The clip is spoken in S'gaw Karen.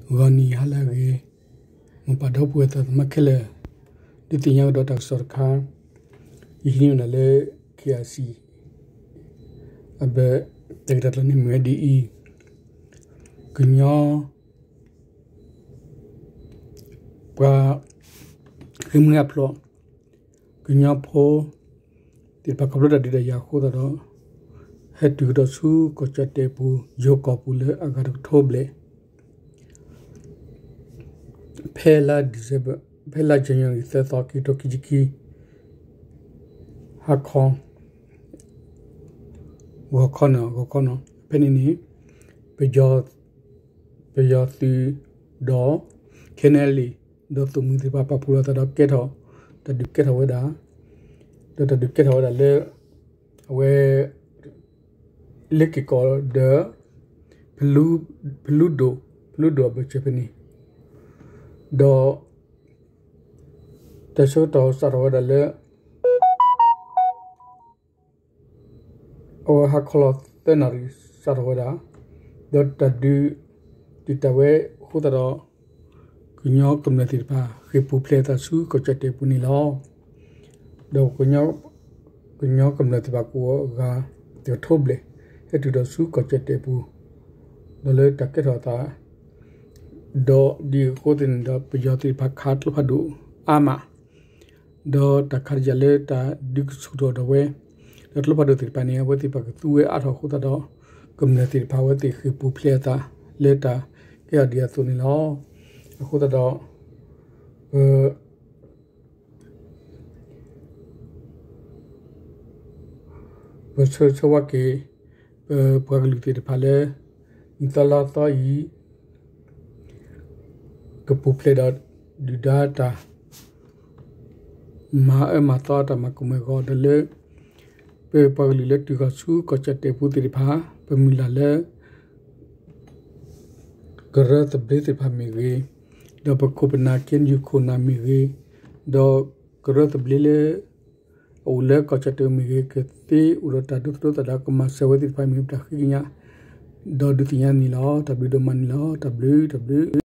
ဂီၤနံၤဟါလၢအဂ့ၤ, မိၢ်ပၢ်ဒီပုၢ်ဝဲၢ်သးသမါခဲလၢာ်, ဒုးသ့ၣ်ညါကဒီးတၢ်ကစီၣ်တခါ, ယဟံးန့ၢ်ဝဲဒၣ်လၢ ခ့ၣ်အဲၣ်စံၣ် အဘၢၣ် တၢ်ဂ့ၢ်တၢ်ကျိၤန့ၣ်မ့ၢ်ဝဲဒ်အံၤ, ကညီ ပှၤ ဃ့ၢ်မှံဟးဖျိး ကညီဖိ သ့ၣ်တဖၣ်ခီဖျိတၢ်ဒုးတၢ်ယၤအဃိသတးဒီး ဟဲတုၤကဒီးဆူကီၢ်ကၠီၣ်တဲၣ်ပူၤ ယိၤကီၢ်ပူၤလၢအဂၤတကထိဘျဲၣ် ဖဲလါ December ဖဲလါ January သၢသီ ခံကထိခံဆံခံ ဟါခီ ဂီၤခီန့ၣ် ဂီၤခီန့ၣ် ဖဲန့ၣ်န့ၣ် ပယီၤ ပယီၤသုးဒီး ခဲနလံ ဒီးသုးမုၢ်သ့ၣ်တဖၣ်ပာ်ဖှိၣ်လိာ်သးဒီးကဲထီၣ် တၢ်ဒုးကဲထီၣ်ဝဲဒၣ် ဒီးတၢ်ဒုးကဲထီၣ်ဝဲဒၣ်လၢ အဝဲ လ့ၤက့ၤကီၢ်ဒီး ဖလူဒိၣ် ဖလူဒိၣ်အဘၢၣ်စၢၤဖဲန့ၣ် ဒီး တၢ်ဆၢကတီၢ်စးထီၣ်ဝဲဒၣ်လၢ အဝဲဟါခီလီၤသၢနၣ်ရံၣ်စးထီၣ်ဝဲဒၣ် ဒီးတၢ်ဒုး ဒုးတၢ်ဝဲအဃိသတးဒီး ကညီကမျၢၢ်သ့ၣ်တဖၣ် ဃ့ၢ်ပူၤဖျဲးအသးဆူကီၢ်ကၠီၣ်တဲၣ်ပူၤန့ၣ်လီၤ. ဒီး ကညီကမျၢၢ်သ့ၣ်တဖၣ်ကိးအဂၤ တကထိဘျဲၣ် ဟဲတုၤဒီးဆူကီၢ်ကၠီၣ်တဲၣ်ပူၤ ဒီးလၢတၢ်ကဲထီၣ်အသး ဒီးဒ်အဃိသတးန့ၣ်ဒီး ပယီၤသ့ၣ်တဖၣ်ခးကျိဖးဒိၣ်အါမး ဒီးတၢ်ခးတယာ်လၢတၢ်ဒုးကဆူၣ်ထီၣ်ဒီးဝဲ ဒီးကျိဖးဒိၣ်သ့ၣ်တဖၣ်န့ၣ် အဝဲသ့ၣ်တဖၣ်ကသူဝဲအါထီၣ်အဃိသတးဒီး ကမျၢၢ်သ့ၣ်တဖၣ်အဝဲသ့ၣ်ဃ့ၢ်ပူၤဖျဲးအသးလၢတၢ်ကဲထီၣ်ဒ်အသိးန့ၣ်လီၤ. အဃိသတးဒီး ပ ပဆၢဂ့ၤဆၢဝါက့ၤ ပပှၤကလုာ်သ့ၣ်တဖၣ်လၢ နံၣ်သီလါသီအံၤ ကပူၤဖျဲးဒီးဒုၣ်ဒါတၢ် မၤအၢမၤသီတၢ်မၤကမဲာ်အဂီၢ်ဒီးလၢ ပပှၤကလုာ်လၢတုၤဃီၤဆူကီၢ်ကၠီၣ်တဲၣ်ပူၤသ့ၣ်တဖၣ် ပမုၢ်လၢ်လၢ ကရၢသဘျ့သ့ၣ်တဖၣ်မ့ၢ်ဂ့ၤ, ဒီးပခိၣ်ပနၢ် KNU ခိၣ်နၢ်မ့ၢ်ဂ့ၤ, ဒီးကရၢသဘျ့လၢ အအိၣ်လၢကီၢ်ကၠီၣ်တဲၣ်မ့ၢ်ဂ့ၤ ကသ့အိၣ်ဒီးတၢ်ဒိသူၣ်ဒိသးဒီးကမၤစၢၤဝဲသ့ၣ်တဖၣ်မ့ၢ်ပတၢ်ဃ့ကညး ဒီးဒုးသ့ၣ်ညါန့ၣ်လီၤ. တၢ်ဘျုးဒိၣ်မးန့ၣ်လီၤ. တၢ်ဘျုး တၢ်ဘျုး